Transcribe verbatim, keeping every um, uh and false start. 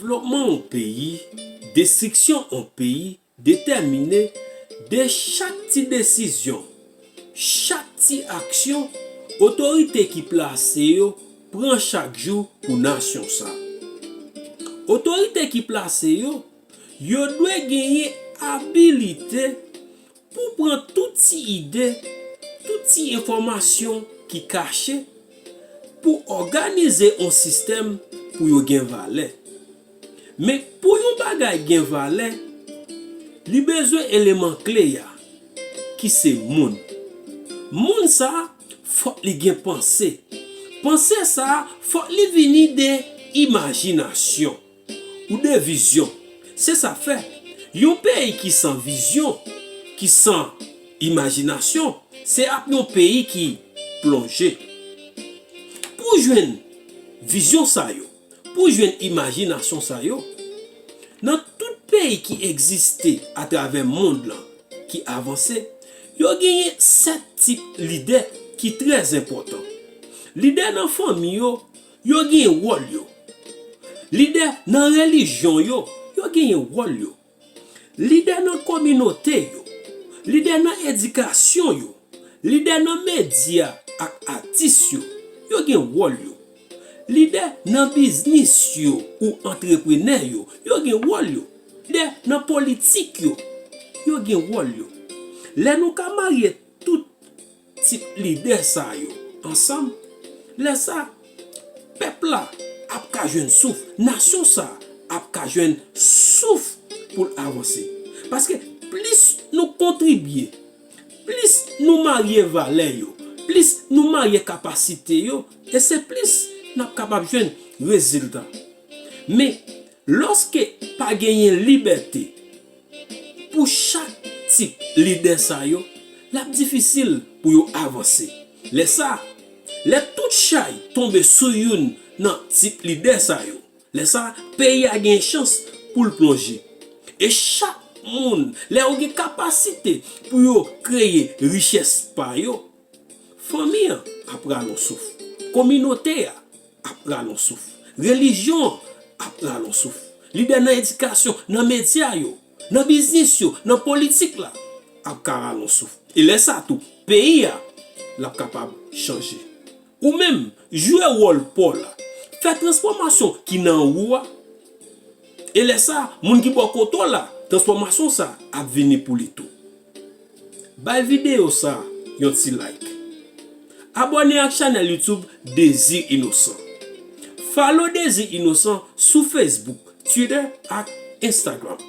Devlopman yon peyi, destriksyon yon peyi detèmine de chak ti desizyon, chak ti aksyon otorite ki plase yo pran chak jou pou nasyon sa. Otorite ki plase yo, yo dwe genyen abilite pou pran tout ti ide, tout ti enfòmasyon ki kache, pou òganize yon sistèm pou yo gen valè. Men pou yon bagay gen valè, li bezwen eleman kle a, ki se moun. Moun sa a, fòk li gen panse. Panse sa a, fòk li vini de imajinasyon ou de vizyon. Se sa fè, yon peyi ki san vizyon, ki san imajinasyon, se ap yon peyi ki plonje. Pou jwenn vizyon sa yo, pou jwenn imajinasyon sa yo, nan tout peyi ki egziste atravè mond lan ki avanse, yo genyen sèt tip lidè ki trè enpòtan. Lidè nan fanmi yo, yo genyen wòl yo. Lidè nan relijyon yo, yo genyen wòl yo. Lidè nan kominote yo, lidè nan edikasyon yo, lidè nan medya ak atis yo, yo gen wòl yo. Lidè nan biznis yo ou antreprenè yo, yo gen wòl yo. Lidè nan politik yo, yo gen wòl yo. Lè nou ka marye tout tip lidè sa yo ansanm, lè sa, pèp la ap ka jwenn souf, nasyon sa ap ka jwenn souf pou l avanse. Paske plis nou kontribye, plis nou marye valè yo, plis nou marye kapasite yo, e se plis n ap kapab jwenn rezilta. Men, lòske pa genyen libète pou chak tip lidè sa yo, l ap difisil pou yo avanse. Lè sa, lè tout chay tonbe sou youn nan tip lidè sa yo, lè sa, peyi a gen chans pou l plonje. E chak moun, lè yo gen kapasite pou yo kreye richès pa yo, fanmi an ap rale yon souf. Kominote a ap rale yon souf. Relijyon an ap rale yon souf. Lidè nan edikasyon, nan medya yo, nan biznis yo, nan politik la, ap ka rale yon souf. E lè sa tou, peyi a, l ap kapab chanje. Ou menm, jwe wòl pa w la. Fè transfòmasyon ki nan ou a. E lè sa, moun ki bò kote w la, transfòmasyon sa ap vini pou li tou. Bay videyo sa yon ti like. Abòne ak chanèl YouTube Désir Innocent. Follow Désir Innocent sou Facebook, Twitter ak Instagram.